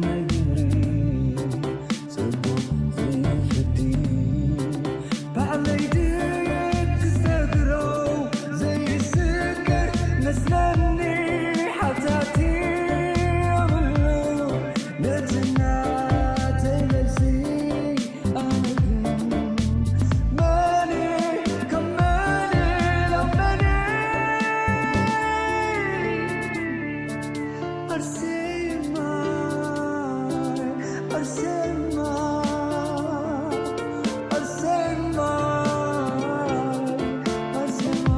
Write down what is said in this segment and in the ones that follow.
ነግሪ ጽቡቕ ዘይፍዲ ባዕለይ ድየ ክሰግሮ ዘይስከር መስለኒ ሓታቲ የብሉ ነቲ ናተይ መልሲ ኣነ ግን መን ከም መን ኢሎም መን ኣርሴማ ኣርሴማ ኣርሴማ ኣርሴማ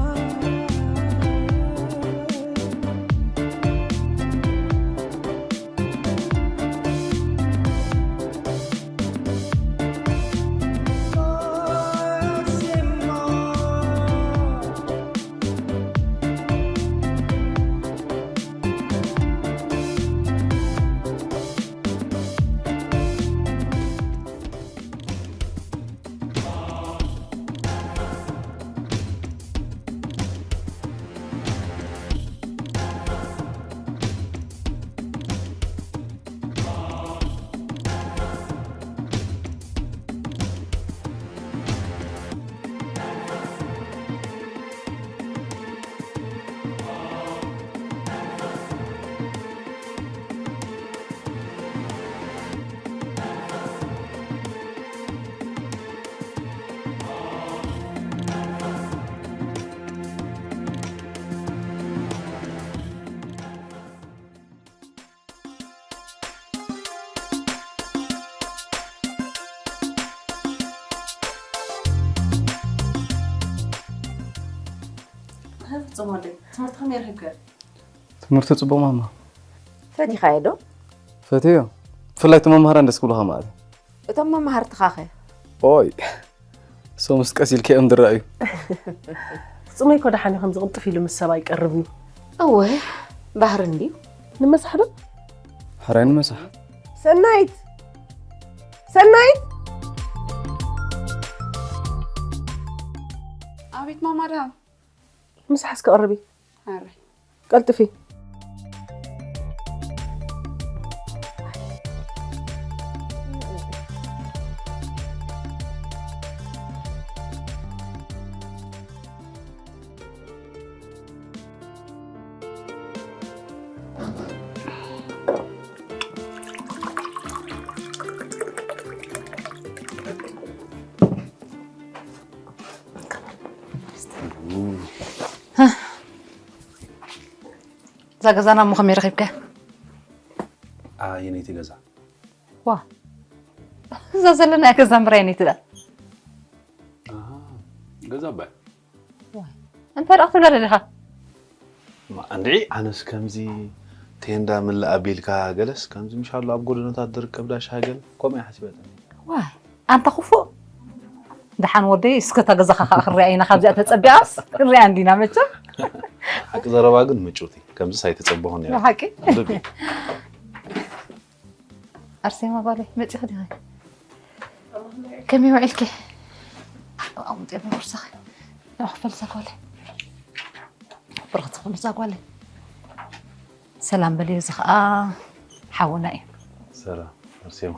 ፍጹም ወደይ፣ ትምህርቲ ከመይ ረኺብካዮ? ትምህርቲ ጽቡቕ ማማ። ፈቲኻዮ ዶ? ፈትዮ። ብፍላይ እቶም መማህራን ደስ ክብሉኻ ማለት እዩ። እቶም መማህርትኻ ኸ? ኦይ፣ እሶምስ ቀስ ኢልካ እዮም ዝረኣዩ። ፍጹመይ እኮ ደሓን እዩ፣ ከምዚ ቅልጥፍ ኢሉ ምስ ሰብ ኣይቀርብን እዩ። እወ፣ ባህሪ እንድዩ። ንመሳሕ ዶ? ሕራይ ንመሳሕ። ሰናይት! ሰናይት! ኣቤት ማማ ደሃ። ምሳሕ እስከ ቀርቢ። ኣረ። ቀልጥፊ። እዛ ገዛና እሞ ከመይ ረኺብካ? ኣየነይቲ ገዛ? ዋ፣ እዛ ዘለና ገዛ እምበር ኣየነይቲ እያ? ኣሃ፣ ገዛ ኣባይ። ዋይ፣ እንታይ ደኣ ክትብላ ደሊኻ? ማ፣ እንድዒ፣ ኣነስ ከምዚ ቴንዳ ምልእ ኣቢልካ ገለስ፣ ከምዚ ምሻሎ ኣብ ጎደናታት ዝርከብ ዳሻ ገለ፣ ከምኡ እየ ሓሲበ። ዋይ፣ ኣንታ ክፉእ። ደሓን ወደይ፣ እስከ እታ ገዛኻ ኸኣ ክንሪኣ ኢና፣ ካብዚኣ ተጸቢቓስ ክንሪኣ እንዲና መቸም። ሓቂ ዘረባ ግን ምጭውቲ፣ ከምዚስ ኣይተጸበኹን ነይረ። ብሓቂ? ልቢ። ኣርሴማ ጓለይ፣ መጺኺ ዲኺ? ከመይ ውዒልኪ? ኣውጤ ቦርሳኺ። ንዕኡ ክፈልሳ ጓለይ። ብርኽቲ ኩሉ እዛ ጓለይ። ሰላም በልዮ፣ እዚ ኸኣ ሓውና እዩ። ሰላም፣ ኣርሴማ።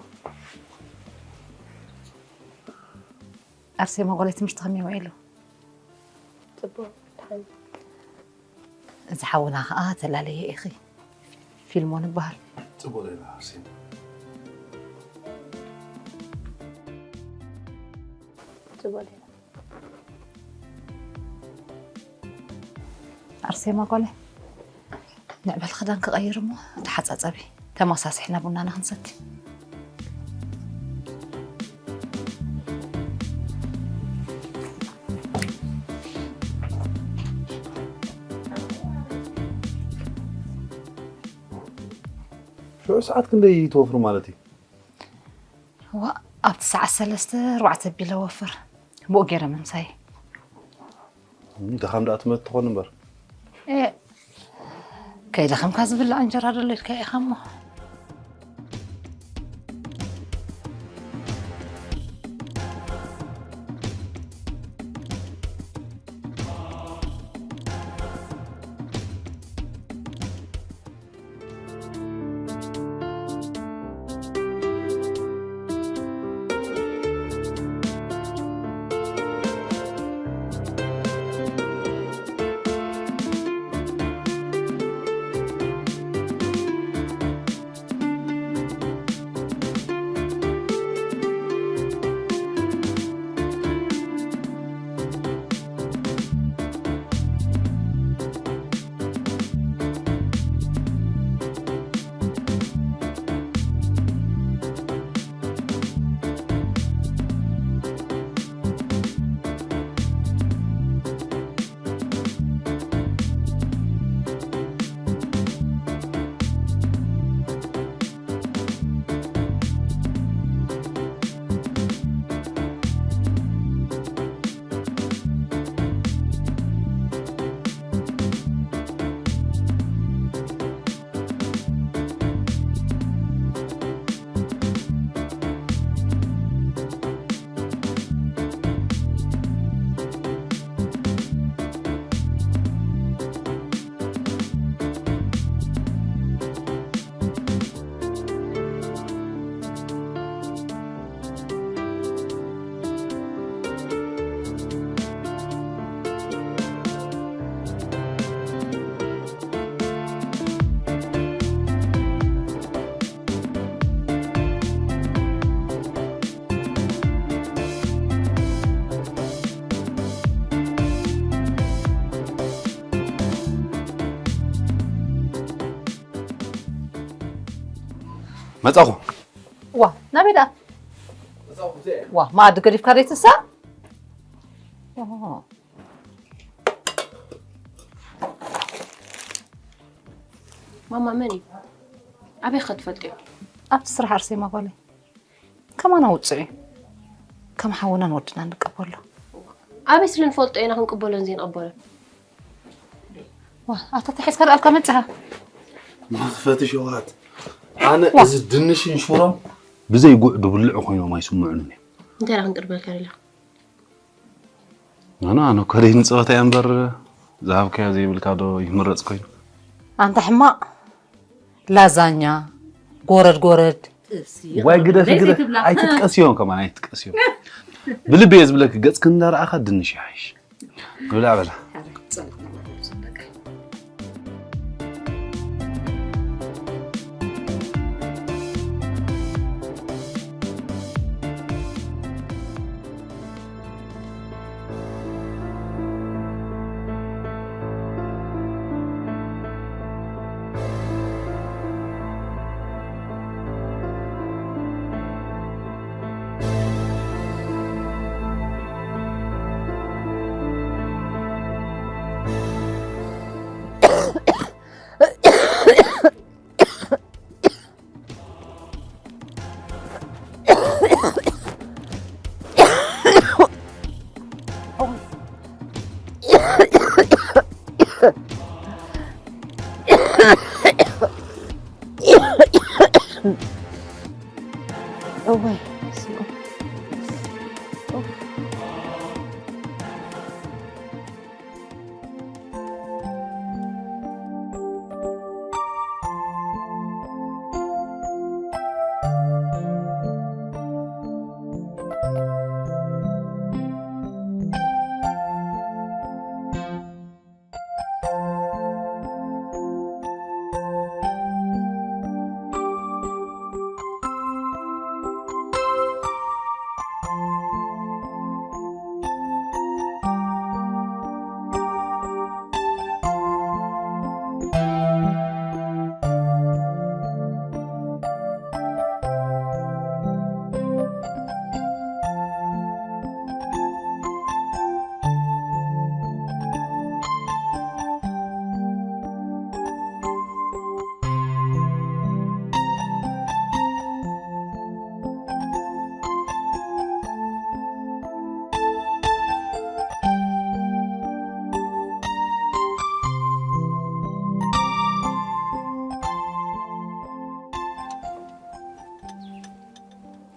ኣርሴማ ጓለይ፣ ትምህርቲ ከመይ ውዒሉ? ጽቡቕ፣ ደሓን። እዚ ሓውና ኸኣ ተላለየ ኢኺ። ፊልሞን ይበሃል። ጽቡቕ ሌላ ኣርሴማ። ጽቡቕ ሌላ። ኣርሴማ ጓለይ፣ ንዕበል ክዳን ክቐይር እሞ ተሓጻጸቢ። ተመሳሲሕና ቡናና ክንሰቲ። ሽዑ ሰዓት ክንደይ ትወፍሩ ማለት እዩ? ዋ፣ ኣብቲ ሰዓት ሰለስተ ኣርባዕተ ኣቢለ ወፍር። ብኡ ገይረ ምምሳይ። እም፣ ድኻም ደኣ ትመት ትኾን እምበር። እ፣ ከይደኸምካ ዝብላዕ እንጀራ ደሎ ኢልካ ኢኻ እሞ። መጻኹ። ዋ ናበይ ደኣ? ዋ መኣዲ ገዲፍካ ደይትሳ? ማማ መን እዩ? ኣበይ ከ ትፈልጥዮ? ኣብቲ ስራሕ ኣርሴማ ጓለይ። ከማና ውፅእ እዩ። ከም ሓውናን ወድና ንቀበሎ። ኣበይ ስለ ንፈልጦ ኢና ክንቅበሎን ዘይንቕበሎን? ዋ ኣታ ተሒዝካ ደኣልካ መፅኻ። መኽፈቲ ሸውሃት ኣነ እዚ ድንሽን ሽሮን ብዘይ ጉዕ ድብልዑ ኮይኖም ኣይስምዑንን እዮም። እንታይ ደኣ ክንቅርበልካ ደላ? ኣነ ኣነ ኮደይ ንፀወታ እያ እምበር ዝሃብካዮ ዘይብልካ ዶ ይምረፅ ኮይኑ። ኣንታ ሕማቕ ላዛኛ ጎረድ ጎረድ። ዋይ ግደፊ ግደፊ ኣይትጥቀስዮም ከማን ኣይትጥቀስዮም። ብልቢ እየ ዝብለኪ ገፅኪ እንዳረኣኻ ድንሽ ይሓይሽ። ብላ በላ።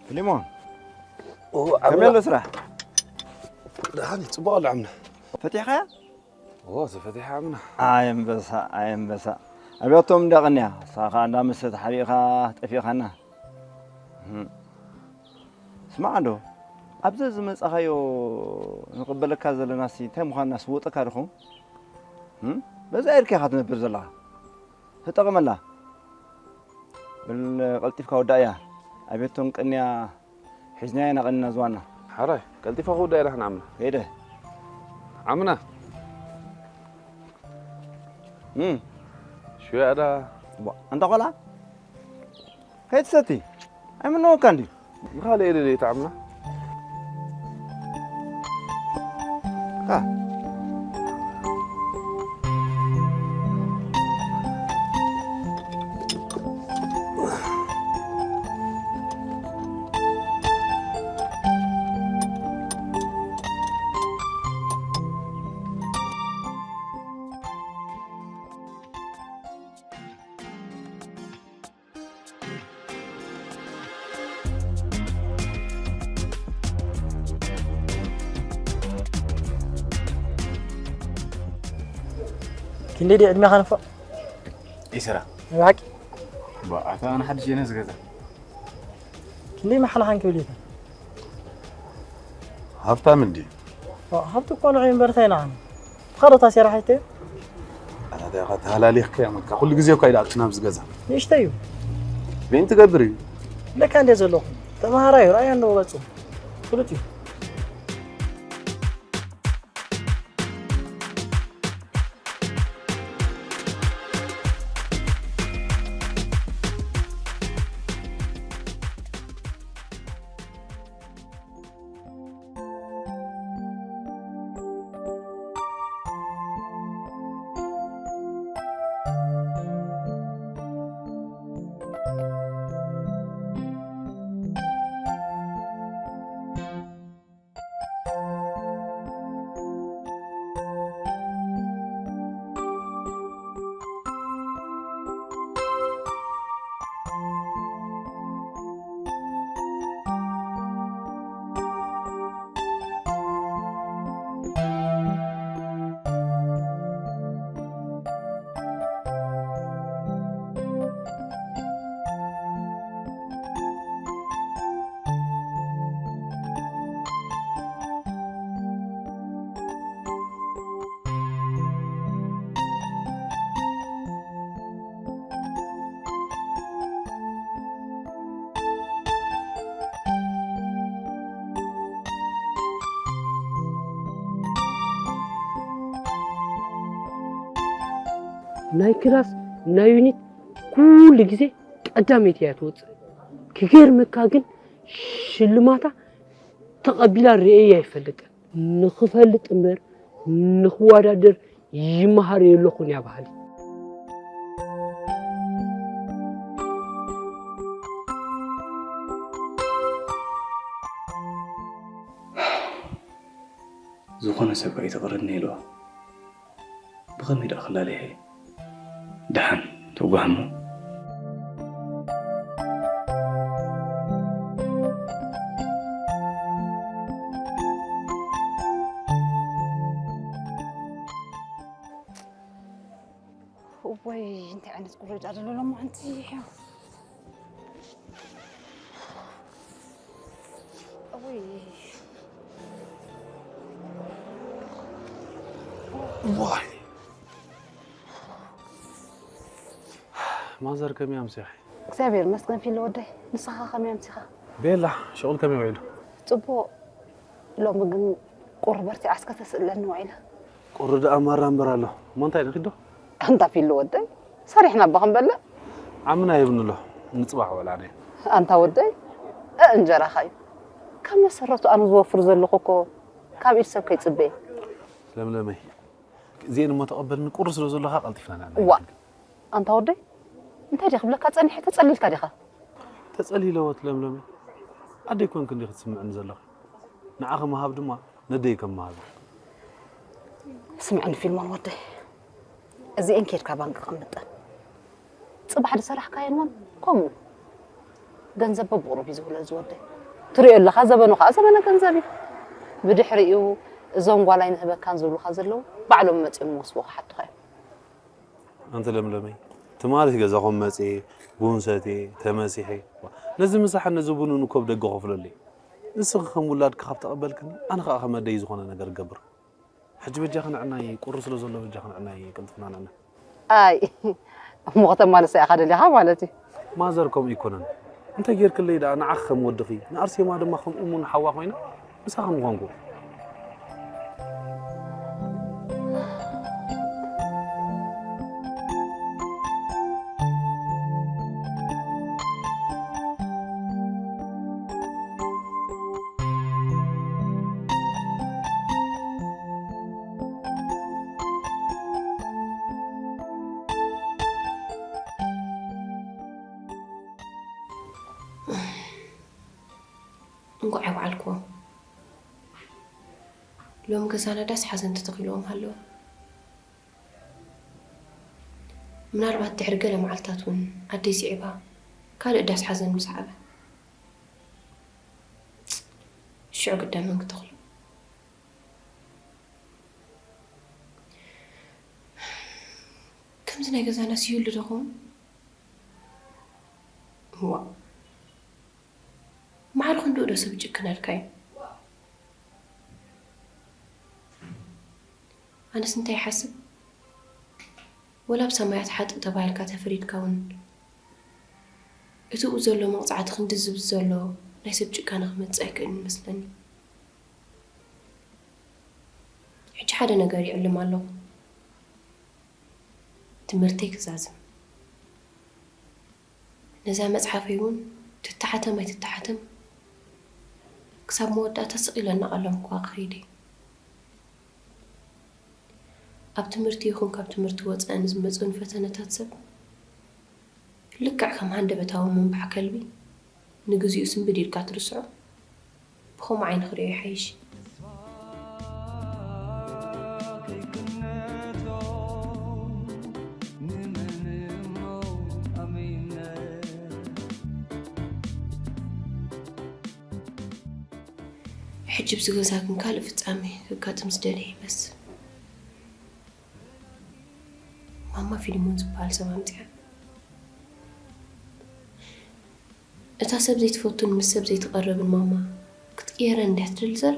ፊሊሞን፣ ከመይ ኣሎ ስራሕ? ደሓን እዩ፣ ፅቡቕ ኣሎ ዓምና። ፈቲሕካያ? ኦ ተፈቲሐ ዓምና። ኣየንበሳ ኣየንበሳ። ኣብያቶም እንዳቐንያ ሳኻ እንዳመሰ ተሓቢእካ ጠፊእካና። ስማዕ እንዶ፣ ኣብዚ ዝመጻኻዮ ንቕበለካ ዘለናሲ እንታይ ምዃንና ስወጠካ ድኹም? በዛ ኢልካ ኢኻ ትነብር ዘለኻ። ተጠቐመላ። በል ቀልጢፍካ ወዳእያ። ኣቤቶም ቅንያ ሒዝናያ ኢና ቀኒና ዝዋና። ሓራይ ቀልጢፋ ክውዳእ ኢላ ንዓምና። ከይደ። ዓምና። እም። ሽያዳ። ቧ፣ ኣንታ ቆልዓ። ከይትሰቲ። ኣይምነወካ እንድዩ። ንኻልእ ኢለ ድየ ተዓምና? ካ። ክንደይ ድዩ ዕድሜኻ ንፎዕ? ዒስራ። ናይ ብሓቂ? ባ፣ ኣታ ኣነ ሓድሽ እየ ነዚ ገዛ። ክንደይ መሓላ ሓንኪ ብልካ? ሃብታም እንድዩ። ዋ፣ ሃብቲ እኮ ንዑ እምበር እንታይ ንዓና? ብኻዶ እታ ሴራ ሓይተ? ኣታ እንታይ ኢኻ ተሃላሊኽካ እያ መልካ። ኩሉ ግዜ እኳ ኢዳ ኣትና ኣብዚ ገዛ። ንእሽተይ እዩ። ቤን ትገብር እዩ። ለካ እንደ ዘለኹ። ተማሃራዩ፣ ራእያ ኣለዎ ገጹ። ፍሉጥ እዩ። ናይ ክላስ ናይ ዩኒት ኩሉ ግዜ ቀዳመይቲ እያ ትወፅእ። ክገርመካ ግን ሽልማታ ተቐቢላ ርእየ ኣይፈልጥን። ንኽፈልጥ እምበር ንኽወዳደር ይመሃር የለኹን እያ በሃሊ። ዝኾነ ሰብ ከኣ ይተቕርኒ ኢልዋ። ብኸመይ ደኣ ክላለየ? ደሓን ትጓሃሞ። እወይ፣ እንታይ ዓይነት ቁርጫ ደሎ ሎማዓንቲ። እወይ። ዋይ። ማዘር ከመይ ኣምሲኺ? እግዚኣብሔር ይመስገን ፊሎ ወደይ። ንስኻ ከመይ ኣምሲኻ? ቤላ፣ ሸቕል ከመይ ውዒሉ? ጽቡቕ። ሎሚ ግን ቁሪ በርቲዓስ ከተስእለኒ ውዒላ። ቁሪ ደኣ ማራ እምበር ኣሎ። እሞ እንታይ ንኺዶ? ኣንታ ፊሎ ወደይ፣ ሰሪሕና እባ ክንበልዕ። ዓምና ይብኒ ኣሎ። ንጽባሕ ውዕላ ነይ። ኣንታ ወደይ፣ እ እንጀራኻ እዩ። ካብ መሰረቱ ኣነ ዝወፍር ዘለኹ እኮ ካብ ኢድ ሰብ ከይጽበየ። ለምለመይ፣ እዚኤን እሞ ተቐበልኒ፣ ቁሪ ስለ ዘለኻ ቀልጢፍና ንዕና እዋ። ይንገር። ኣንታ ወደይ፣ እንታይ ድየ ክብለካ ጸኒሐ፣ ተጸሊልካ ዲኻ? ተጸሊለወት ለምለመይ፣ ኣደይ ኮንክ እንዲኺ ትስምዕኒ ዘለኺ። ንዓኺ ምሃብ ድማ ነደይ ከም ምሃብ እዩ። ስምዕኒ ፊልሞን ወደይ፣ እዚኤን ኬድካ ባንክ ቀምጠን። ጽባሕ ዝሰራሕካየን እውን ከምኡ። ገንዘብ በብቑሩብ እዩ ዝውለድ ዝወደይ። ትሪኦ ኣለኻ፣ ዘበኑ ኸዓ ዘበነ ገንዘብ እዩ። ብድሕሪኡ እዞም ጓል ኣይንህበካን ዝብሉኻ ዘለዉ ባዕሎም መጺኦም ይወስዱኻ፣ ሓቱኻ እዮም። ኣንቲ ለምለመይ፣ ትማሊ ገዛኹም መጽየ፣ ቡን ሰትየ፣ ተመሲሐ። ነዚ ምሳሕን ነዚ ቡንን እኮ ብደገ ከፍለሉ እየ። ንስኺ ከም ውላድኪ ካብ ተቐበልክኒ፣ ኣነ ኸዓ ከም ኣደይ ዝኾነ ነገር እገብር። ሕጂ በጃኺ ንዕናይ ቁሪ ስለ ዘሎ በጃኺ ንዕናይ ቅልጥፍና ንዕና። ኣይ፣ እሞ ከተማልሳ ኢኻ ደሊኻ ማለት እዩ። ማዘር ከምኡ ኣይኮነን። እንተ ጌርክለይ ደኣ ንዓኺ ከም ወድኺ፣ ንኣርሴማ ድማ ከም እሙን ሓዋ ኮይና ምሳኺ ምኾንኩ። እንኳዕ ኣይወዓልክዎ። ሎም ገዛና ዳስ ሓዘን ተተኺልዎም ሃለዉ። ምናልባት ድሕሪ ገለ መዓልታት እውን ኣደይ ስዒባ ካልእ ዳስ ሓዘን ምስ ዓበ ሽዑ ግዳ መን ክተኽሎ? ከምዚ ናይ ገዛና ስዩሉ ዶ ኸውን? እዋ፣ መዓር ክንድኡ ዶ ሰብ ይጭክነልካ እዩ? ኣነስ እንታይ ይሓስብ? ወላ ብሰማያት ሓጥእ ተባሂልካ ተፈሪድካ እውን እቲ ብኡ ዘሎ መቕጻዕቲ ክንድዚ ብዝዘሎ ናይ ሰብ ጭካነ ክመጽእ ኣይክእልን ይመስለኒ። ሕጂ ሓደ ነገር ይዕልም ኣለኹ። ትምህርተይ ክዛዝም። ነዛ መጽሓፈይ እውን ትተሓተም ኣይትተሓተም ክሳብ መወዳእታ ስቕ ኢለ እናቐለምኩዋ ክኸይድ እየ። ኣብ ትምህርቲ ይኹን ካብ ትምህርቲ ወጻኢ ንዝመጹኒ ፈተነታት ሰብ ልክዕ ከም ሃንደበታዊ ምንባሕ ከልቢ ንግዚኡ ስንብድ ኢልካ ትርስዖ። ብኸምኡ ዓይኒ ክርእዮ ይሓይሽ። ሕጂ ኣብዚ ገዛ ግን ካልእ ፍጻሜ ከጋጥም ዝደለየ ይመስል። ማማ ፊልሞን ዝበሃል ሰብ ኣምጺኣ። እታ ሰብ ዘይትፈቱን ምስ ሰብ ዘይትቐርብን ማማ ክትቅየረን እንድያ ትደሊ ዘላ?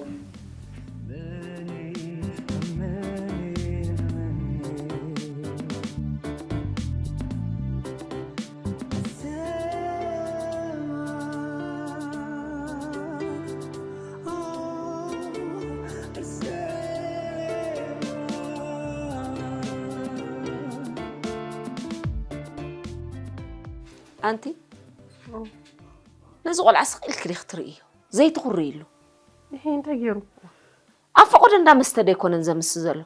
ኣንቲ፣ ነዚ ቆልዓ ስቕ ኢልኪ ዲኺ ትርእዮ? ዘይትኹርይሉ። ይሄ እንታይ ገይሩ? ኣብ ፈቐዶ እንዳ መስተ ዶ ኣይኮነን ዘምስ ዘሎ?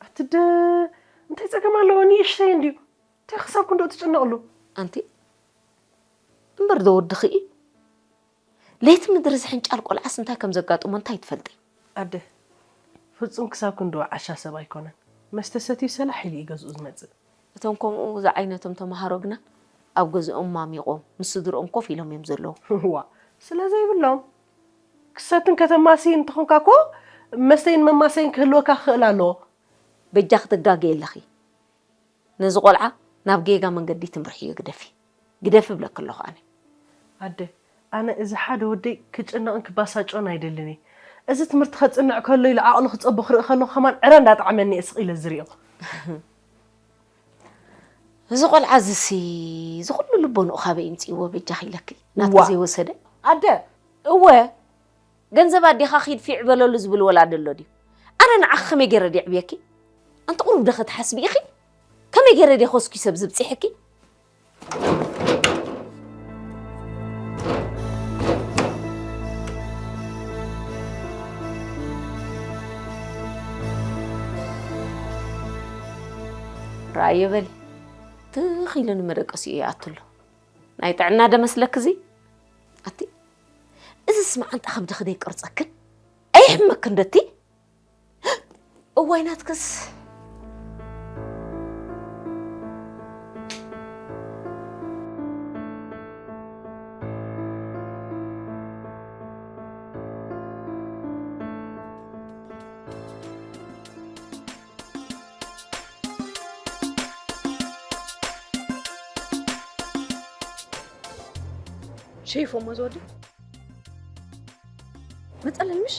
ኣቲ ደ-፣ እንታይ ጸገም ኣለዎ? ንእሽተይ እንድዩ። እንታይ ክሳብ ክንድኡ ትጭነቕሉ? ኣንቲ፣ እምበር ዶ ወድኺ እዩ? ለይቲ ምድሪ ዝሕንጫል ቆልዓስ እንታይ ከም ዘጋጥሞ እንታይ ትፈልጢ? ኣደ፣ ፍጹም ክሳብ ክንድኡ ዓሻ ሰብ ኣይኮነን። መስተ ሰትዩ ሰላሕ ኢሉ እዩ ገዝኡ ዝመጽእ። እቶም ከምኡ ዝዓይነቶም ተመሃሮ ግና ኣብ ገዝኦም ማሚቖም ምስ ስድርኦም ኮፍ ኢሎም እዮም ዘለዉ። እዋ፣ ስለ ዘይብሎም። ክሰትን ከተማስይን እንተኾንካ እኮ መስተይን መማሰይን ክህልወካ ክኽእል ኣለዎ። በጃኺ ትጋገዪ ኣለኺ። ነዚ ቆልዓ ናብ ጌጋ መንገዲ ትምርሕዮ ግደፊ። ግደፊ እብለኪ ኣለኹ ኣነ። ኣደ፣ ኣነ እዚ ሓደ ወደይ ክጭነቕን ክባሳጮን ኣይደልን እየ። እዚ ትምህርቲ ከጽንዕ ከሎ ኢሉ ዓቕሉ ክጸቦ ክርኢ ከለኹ ከማን ዕረ እንዳጠዓመኒ እየ ስቕ ኢለ ዝሪኦ። እዚ ቆልዓ እዚሲ፣ እዚ ኩሉ ልቦንኡ ካበይ ይምጽእዎ በጃኺ ኢለኪ? ናትኪ ዋ። ዘይወሰደ? ኣደ! እወ፣ ገንዘብ ኣዴኻ ኺድ ፊዕ በለሉ ዝብል ወላዲ ኣሎ ድዩ? ኣነ ንዓኺ ከመይ ገይረ ድየ ኣዕብየኪ? ኣንቲ ቁሩብ ዶ ኸትሓስቢ ኢኺ? ከመይ ገይረ ድየ ኾስኪ ሰብ ዝብጽሐኪ? ረኣዮ በሊ፣ ትኽ ኢሉ ንመደቀሲኡ ይኣቱ ኣሎ። ናይ ጥዕና ዶ መስለኪ እዚ? ኣቲ፣ እዝስ መዓንጣ ከብድኺ ዶ ይቀርጸክን? ኣይሕመክን ዶ እቲ? እዋይ ናትክስ። ሸይፎሞ ዝወዲ መጸለል ምሽ?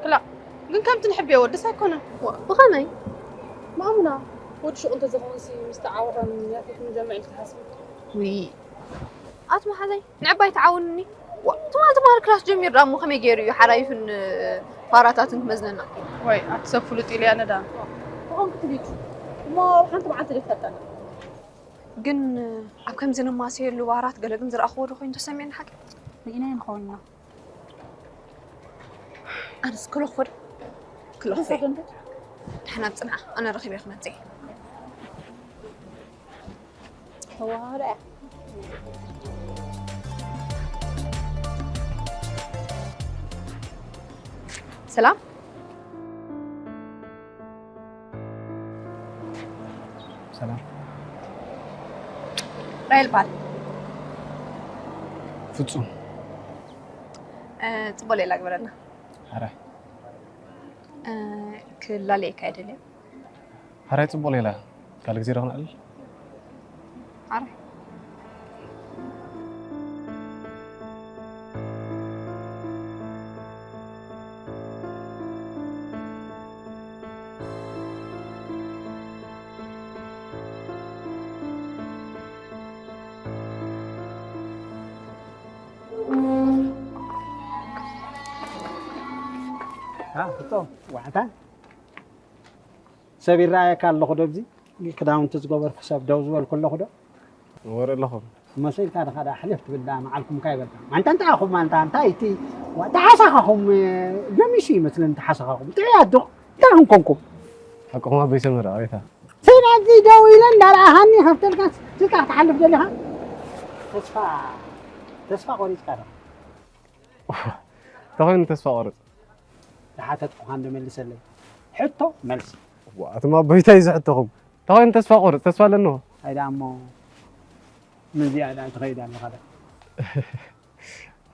ክላ ግን ከምቲ ንሕብዮ ወድስ ኣይኮነን። ዋ፣ ብኸመይ? ማእሙና፣ ወዲ ሹቕ እንተዝኸውንሲ ምስ ተዓወቐን ያፌትን ጀምዕ ኢልኪ ትሓስቢ? ውይ፣ ኣቲ መሓዘይ፣ ንዕባይ ተዓውንኒ። ዋ፣ ትማሊ ተምሃር ክላስ ጀሚሩ ደኣ እሞ ከመይ ገይሩ እዩ ሓራይፍን ፋራታትን ክመዝነና? ወይ፣ ኣቲ ሰብ ፍሉጥ ኢለያ ነዳ። ብኸም ክትብሊ እሞ ኣብ ሓንቲ መዓልቲ ዘይፈልጠና። ግን ኣብ ከምዚ ነማስየሉ ባራት ገለ ግን ዝረኣኽዎ ዶ ኮይኑ ተሰሚዕኒ ሓቂ? ርኢናዮ ንኸውን ኢና። ኣነስ ክለኽፎ ዶ? ክለኽፎ። ደሓን ኣብ ጽንዓ፣ ኣነ ረኺበ ክመጽእ እየ። ተዋህዶ እያ። ሰላም። ሰላም። ራሄል በሃል። ፍጹም። እ፣ ጽቡቕ ሌላ ግበረልና። ሕራይ። እ፣ ክላለየካ ኣይደልየን። ሕራይ ጽቡቕ ሌላ። ካልእ ግዜ ዶ ክንዕልል? ሕራይ። አ፣ ፍቶ፣ ዋዕታ። ሰብ ይረኣየካ ኣለኹ ዶ ኣብዚ? ክዳውንቲ ዝገበርኩ ሰብ ደው ዝበልኩ ኣለኹ ዶ? ወረ ኣለኹም። መሰልካ ድኻ ደኣ ሕልፍ ትብል ደኣ መዓልኩም ከ ይበልካ። ማንታ እንታይ ኢኹም ማንታ? እንታይ እቲ ተሓሳኻኹም፣ እ፣ ገሚሱ ይመስለኒ ተሓሳኻኹም። ጥዑያት ዶ? እንታይ ኮንኩም? ሓቅኹም ኣቦይ ሰመረ፣ ኣቤታ። ሰብ ኣብዚ ደው ኢለ እንዳረኣኻኒ ከፍተልካ ስልካ ክትሓልፍ ደሊኻ? ተስፋ፣ ተስፋ ቆሪጽካ ዶ? ተኾይኑ ተስፋ ቆርጽ። ዝሓተትኩኻ እንዶ መልሰለይ። ሕቶ መልሲ። ዋ፣ ኣቱም ኣቦይ እንታይ እዩ ዝሕተኹም? ተኾይኑ ተስፋ ቆርጽ፣ ተስፋ ኣለኒ። ኣይ ደኣ እሞ፣ ምስዚኣ ደኣ ትኸይድ ኣለኻ ደኣ።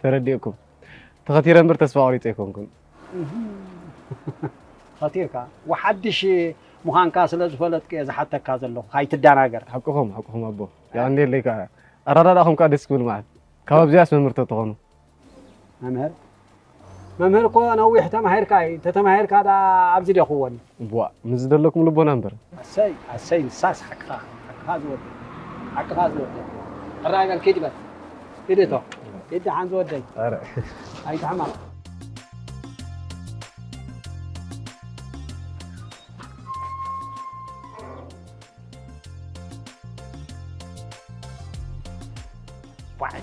ተረዲእኩም። ተኸቲረ እምበር ተስፋ ቆሪጸ ኣይኮንኩን። እህ። ኸቲርካ። ወሓድሽ ምዃንካ ስለ ዝፈለጥኩ እየ ዝሓተካ ዘለኹ። ካይትደናገር። ሓቅኹም፣ ሓቅኹም ኣቦ። የቐንየለይ ከኣ። ኣረዳድኣኹም ከኣ ደስ ክብል መዓት። ካብ ኣብዚኣስ መምህር ተትኾኑ። መምህር? መምህር እኮ ነዊሕ ተማሂርካ እዩ። ተተማሂርካ ደኣ ኣብዚ ዶ ክወኒ? ቧእ፣ ምስ ዝደለኩም ልቦና እምበር። ኣሰይ፣ ኣሰይ፣ ንሳስ ሓቅኻ፣ ሓቅኻ ዝወደይ፣ ሓቅኻ ዝወደይ። ሕራይ በል፣ ኪድ በል። ኪድ እቶ፣ ኪድ ደሓን ዝወደይ። ኣረ። ኣይትሕመቕ። ዋይ።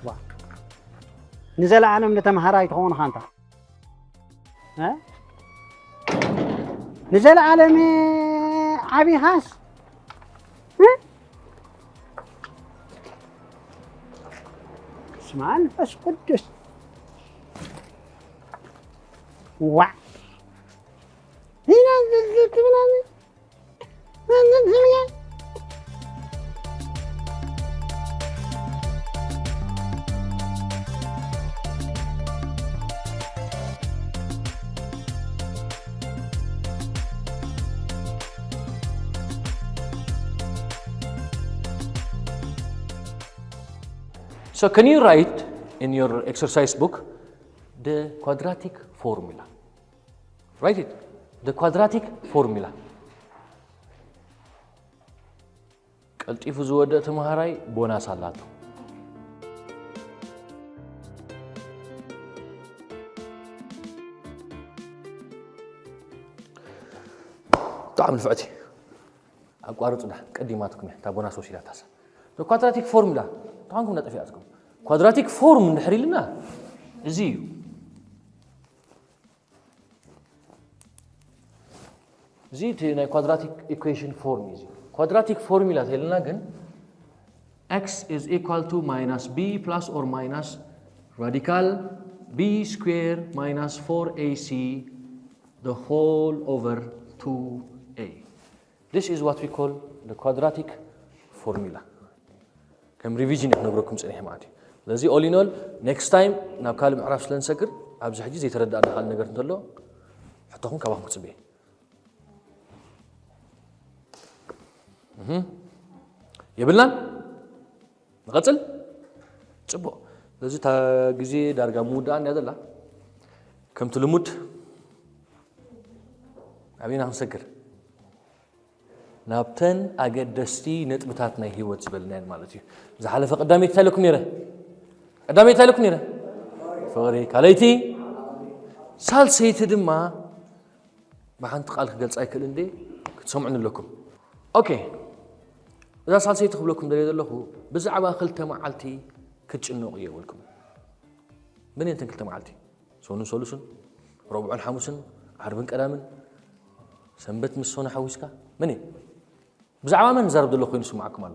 ዋ። ንዘለዓለም ንተምሃራይ ትኸውን ኻንታ። እ? ንዘለዓለም ዓቢኻስ? እ? ስማ መንፈስ ቅዱስ። ዋ። ኢና ዝዝትብና So can you write in your exercise book the quadratic formula? Write it. The quadratic formula. ቀልጢፉ ዝወደእ ተምሃራይ ቦናስ ኣላቶ። ብጣዕሚ ንፍዕቲ። ኣቋርጹ ዳ ቀዲማትኩም እያ። እታ ቦናስ ወሲዳታሳ። The quadratic formula። ታንኩም ነጠፊኣትኩም። Quadratic form እንድሕር ኢልና እዚ እዩ። እዚ እቲ ናይ quadratic equation form እዩ። እዚ quadratic formula ተልና ግን x is equal to minus b plus or minus radical b square minus four a c the whole over two a. This is what we call the quadratic formula. ከም revision እየ ክነግረኩም ጸኒሐ ማለት እዩ። ስለዚ all in all next time ናብ ካልእ ምዕራፍ ስለ ንሰግር ኣብዚ ሕጂ ዘይተረዳእና ካልእ ነገር እንተሎ ሕቶኹም ካባኹም ክጽበየ። እህ። የብልናን? ንቐጽል? ጽቡቕ። ስለዚ እታ ግዜ ዳርጋ ምውዳእን እያ ዘላ። ከምቲ ልሙድ ኣበይና ክንሰግር? ናብተን ኣገደስቲ ነጥብታት ናይ ህይወት ዝበልናየን ማለት እዩ። ዝሓለፈ ቀዳመይቲ እንታይ ኢለኩም ነይረ? ቀዳመይቲ እንታይ ኢለኩም ነይረ? ፍቕሪ። ካልኣይቲ? ሳልሰይቲ ድማ ብሓንቲ ቃል ክገልጻ ኣይክእልን ድየ? ክትሰምዑኒ ኣለኩም። ኦኬ። እዛ ሳልሰይቲ ክብለኩም ደልየ ዘለኹ ብዛዕባ ክልተ መዓልቲ ክትጭነቑ እየ በልኩም። መን እየን እተን ክልተ መዓልቲ? ሰኑን ሰሉስን፣ ረቡዕን ሓሙስን፣ ዓርብን ቀዳምን፣ ሰንበት ምስ ሰኑ ሓዊስካ፣ መን እየን? ብዛዕባ መን ዝዛረብ ዘለኹ ኮይኑ ይስምዓኩም ኣሎ?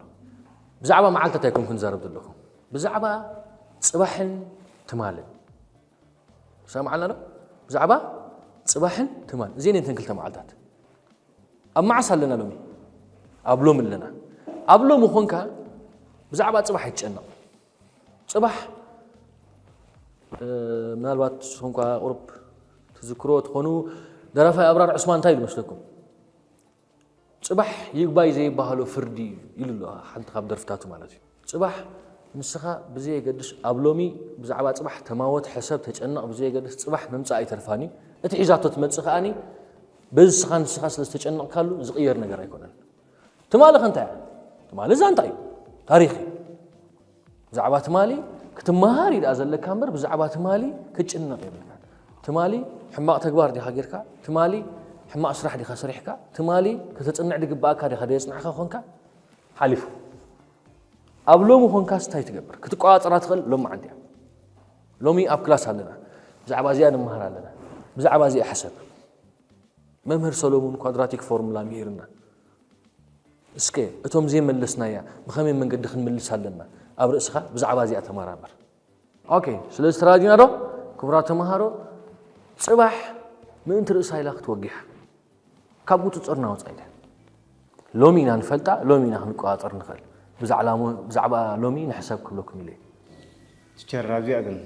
ብዛዕባ መዓልታት ኣይኮንኩን ዝዛረብ ዘለኹ። ብዛዕባ ጽባሕን ትማልን። ሰማዕና ዶ? ብዛዕባ ጽባሕን ትማል። እዚኤን እየን እተን ክልተ መዓልታት። ኣብ መዓስ ኣለና ሎሚ? ኣብ ሎሚ ኣለና። ኣብ ሎሚ ኾንካ ብዛዕባ ጽባሕ ኣይትጨነቕ። ጽባሕ፣ እ፣ ምናልባት ንስኹም እኳ ቁሩብ ትዝክርዎ ትኾኑ፣ ደራፋይ ኣብራር ዑስማን እንታይ ኢሉ መስለኩም? ጽባሕ ይግባይ ዘይበሃሎ ፍርዲ እዩ ኢሉ ኣሎ፣ ሓንቲ ካብ ደርፍታቱ ማለት እዩ። ጽባሕ ንስኻ ብዘየገድስ ኣብ ሎሚ ብዛዕባ ጽባሕ ተማወት፣ ሕሰብ፣ ተጨነቕ፣ ብዘየገድስ ጽባሕ ምምጻእ ኣይተርፋን እዩ። እቲ ሒዛቶ ትመጽእ ከኣኒ በዚ ንስኻ ንስኻ ስለ ዝተጨነቕካሉ ዝቕየር ነገር ኣይኮነን። ትማሊ ከ እንታይ እያ? ትማሊ እዛ እንታይ እዩ? ታሪኽ እዩ። ብዛዕባ ትማሊ ክትመሃር እዩ ደኣ ዘለካ እምበር ብዛዕባ ትማሊ ክትጭነቕ የብልካን። ትማሊ ሕማቕ ተግባር ዲኻ ጌርካ? ትማሊ ሕማቕ ስራሕ ዲኻ ሰሪሕካ? ትማሊ ከተጽንዕ ዝግብኣካ ዲኻ ደየጽናዕካ ኮንካ? ሓሊፉ። ኣብ ሎሚ ኮንካስ እንታይ ትገብር? ክትቆጻጸራ ትኽእል ሎሚ መዓልቲ እያ። ሎሚ ኣብ ክላስ ኣለና። ብዛዕባ እዚኣ ንመሃር ኣለና። ብዛዕባ እዚኣ ሕሰብ። መምህር ሰሎሙን ኳድራቲክ ፎርሙላ ምሂርና። እስከ እቶም ዘይመለስናያ ብኸመይ መንገዲ ክንምልስ ኣለና? ኣብ ርእስኻ ብዛዕባ እዚኣ ተመራመር። ኦኬ፣ ስለዚ ተረዲእና ዶ? ክቡራት ተምሃሮ፣ ጽባሕ ምእንቲ ርእሳ ኢላ ክትወጊሕ ካብ ቁጽጽርና ወጻኢ እያ። ሎሚ ኢና ንፈልጣ፣ ሎሚ ኢና ክንቆጻጸር ንኽእል። ብዛዕባ ሞ-፣ ብዛዕባ ሎሚ ንሕሰብ ክብለኩም ኢለ እየ። ቲቸር፣ ኣብዚኣ ግን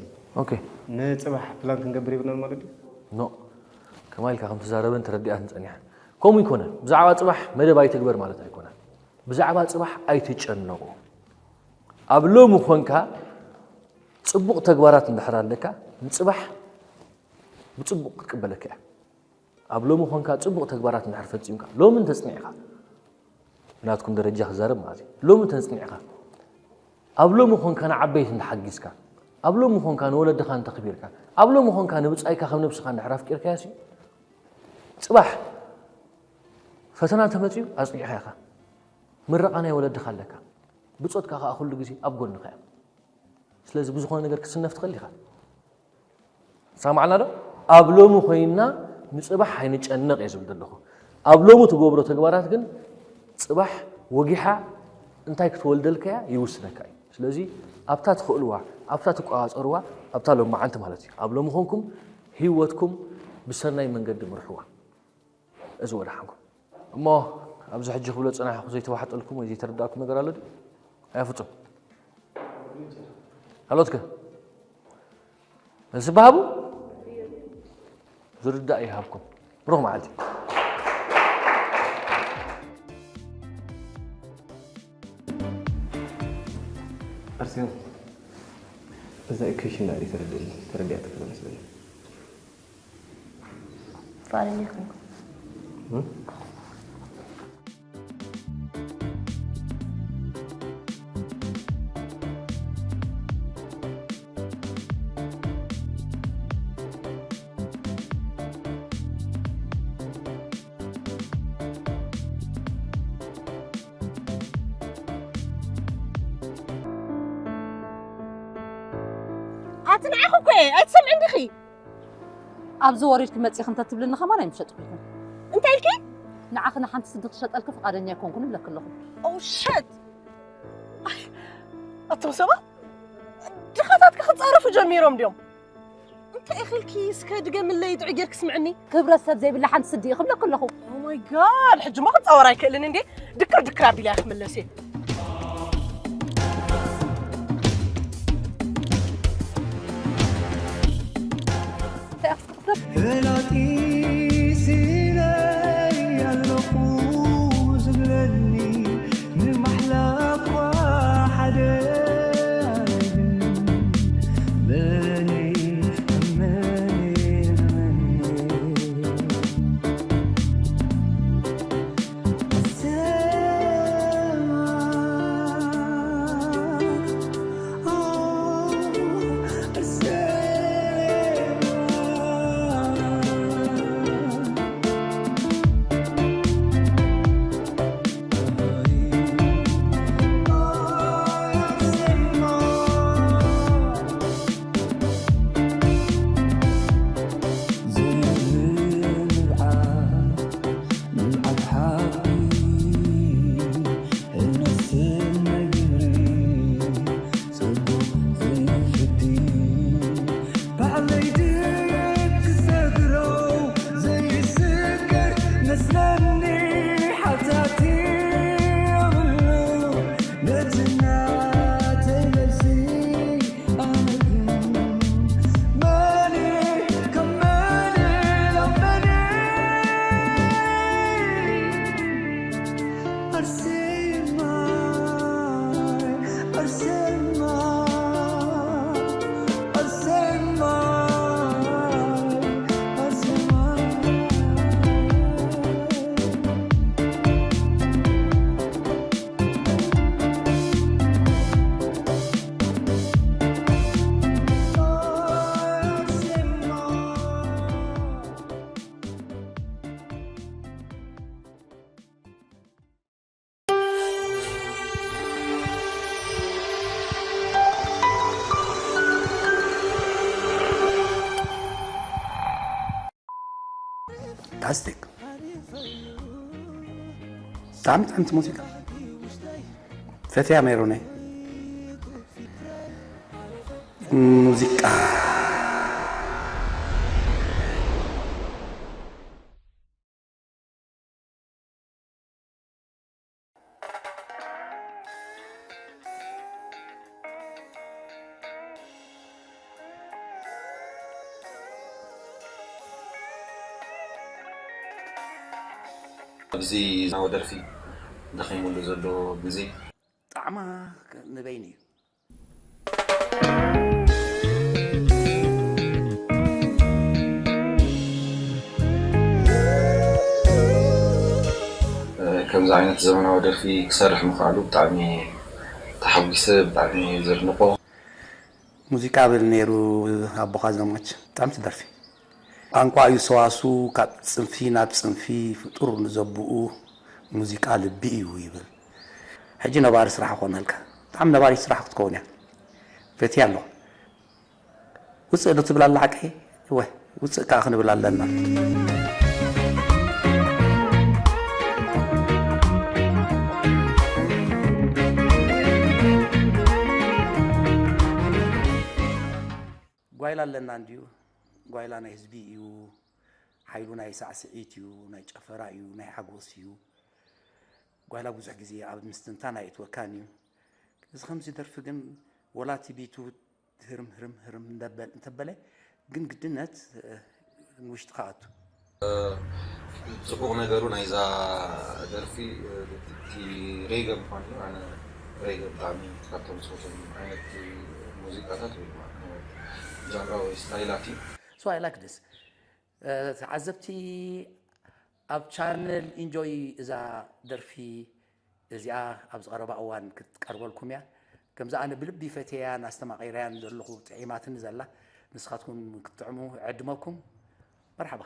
ኦኬ። ንጽባሕ ፕላን ክንገብር የብልናን ማለት ድዩ? ኖ። ከማይ ኢልካ ከም ትዛረበን ተረዲኣትን ጸኒሓ። ከምኡ ኣይኮነን። ብዛዕባ ጽባሕ መደብ ኣይትግበር ማለት ኣይኮነን። ብዛዕባ ጽባሕ ኣይትጨነቑ። ኣብ ሎሚ ኾንካ ጽቡቕ ተግባራት እንድሕር ኣለካ፣ ንጽባሕ ብጽቡቕ ክትቅበለካ እያ። ኣብ ሎሚ ኾንካ ጽቡቕ ተግባራት እንድሕር ፈጺምካ፣ ሎሚ እንተጽኒዕካ፣ ብናትኩም ደረጃ ክዛረብ ማለት እዩ። ሎሚ እንተጽኒዕካ፣ ኣብ ሎሚ ኾንካ ንዓበይቲ እንተሓጊዝካ፣ ኣብ ሎሚ ኾንካ ንወለድኻ እንተኽቢርካ፣ ኣብ ሎሚ ኾንካ ንብጻይካ ከም ነብስኻ እንድሕር ኣፍቂርካዮሲ፣ ጽባሕ ፈተና እንተመጺኡ ኣጽኒዕካ ኢኻ። ምረቓ ናይ ወለድኻ ኣለካ። ብጾትካ ከኣ ኩሉ ግዜ ኣብ ጎንኻ እያ። ስለዚ ብዝኾነ ነገር ክትስነፍ ትኽእል ኢኻ። ሰማዕና ዶ? ኣብ ሎሚ ኮይንና ንጽባሕ ኣይንጨነቕ እየ ዝብል ዘለኹ። ኣብ ሎሚ ትገብሮ ተግባራት ግን ጽባሕ ወጊሓ እንታይ ክትወልደልካ እያ ይውስነካ እዩ። ስለዚ ኣብታ ትኽእልዋ፣ ኣብታ ትቆጻጸርዋ፣ ኣብታ ሎማዓንቲ ማለት እዩ። ኣብ ሎሚ ኮንኩም ህይወትኩም ብሰናይ መንገዲ ምርሕዋ። እዚ ወደሓንኩም። እሞ ኣብዚ ሕጂ ክብሎ ዝጸናሕኩ ዘይተዋሕጠልኩም ወይ ዘይተረዳእኩም ነገር ኣሎ ድዩ? ኣያ ፍጹም። ካልኦትከ? መልሲ በሃቡ? ዝርዳእ ይሃብኩም። ብሩኽ መዓልቲ። ኣርሴማ፣ እዛ ኢኩዌሽን ናዕሊ ተረድእኒ፣ ተረዲኣትካ መስለኒ። ፋልል ይኹን። እም? ኣቲ ንዓኺ እኮ እየ፣ ኣይትሰምዕን ዲኺ? ኣብዚ ወሪድኪ መጺኺ እንተትብልኒ ከማን ኣይምሸጥኩ ይኹን። እንታይ ኢልኪ? ንዓኺ ንሓንቲ ስዲ ክሸጠልኪ ፍቓደኛ ኣይኮንኩን እብለኪ ኣለኹ። Oh shit! ኣይ፣ ኣቶም ሰባት ድኻታትኪ ክጻረፉ ጀሚሮም ድዮም? እንታይ ኢኺ ኢልኪ እስከ ድገምለይ ጥዑይ ጌርኪ ስምዕኒ። ክብረት ሰብ ዘይብላ ሓንቲ ስዲ ኢኺ እብለኪ ኣለኹ። Oh my God! ሕጂማ ክጻወር ኣይክእልን እንዴ? ድክር ድክር ኣቢለ እየ ክምለስ እየ። እንታይ ኢኺ ትኽተል? ፈላጢ ሲለይ ኣለኹ ዝብለኒ ንማሕላ እኳ ሓደ ኣይብልን። መን መን መን ፋንታስቲክ። ብጣዕሚ ጥዕምቲ ሙዚቃ። ፈትያ ሜሮነይ። ሙዚቃ። ኣብዚ ዘመናዊ ደርፊ ደኺሙሉ ዘሎ ግዜ። ጣዕማ ንበይኑ እዩ። ከምዚ ዓይነት ዘመናዊ ደርፊ ክሰርሕ ምኽኣሉ ብጣዕሚ ተሓጒሰ፣ ብጣዕሚ ዘድንቖ። ሙዚቃ ብል ነይሩ ኣቦኻ ዘማች። ብጣዕሚ ትደርፊ። ቋንቋ እዩ ሰዋስው፣ ካብ ጽንፊ ናብ ጽንፊ ፍጡር ንዘብኡ ሙዚቃ ልቢ እዩ ይብል። ሕጂ ነባሪ ስራሕ ኾነልካ። ብጣዕሚ ነባሪት ስራሕ ክትከውን እያ። ፈትያ ኣለኹ። ውፅእ ዶ ትብል ኣላ ሓቀይ? እወ፣ ውፅእ ከዓ ክንብል ኣለና። ጓይላ ኣለና እንድዩ። ጓይላ ናይ ህዝቢ እዩ። ሓይሉ ናይ ሳዕስዒት እዩ፣ ናይ ጨፈራ እዩ፣ ናይ ሓጎስ እዩ። ጓይላ ብዙሕ ግዜ ኣብ ምስትንታን ኣይእትወካን እዩ። እዚ ከምዚ ደርፊ ግን ወላ እቲ ቢቱ ህርም ህርም ህርም እንደበል እንተበለ ግን ግድነት ንውሽጥኻ ኣቱ። ፅቡቕ ነገሩ ናይዛ ደርፊ እቲ ሬገ ምኳኑ እዩ። ኣነ ሬገ ብጣዕሚ ካብቶም ዝፈትዎም ዓይነት ሙዚቃታት ወይ ድማ ጃንራ ወይ ስታይላት እዩ። So I like this. ተዓዘብቲ ኣብ ቻነል ኢንጆይ እዛ ደርፊ እዚኣ ኣብ ዝቐረባ እዋን ክትቀርበልኩም እያ። ከምዚ ኣነ ብልቢ ፈትየያን ኣስተማቒረያን ዘለኹ ጥዒማትኒ ዘላ ንስኻትኩም ክትጥዕሙ ዕድመኩም። መርሓባ።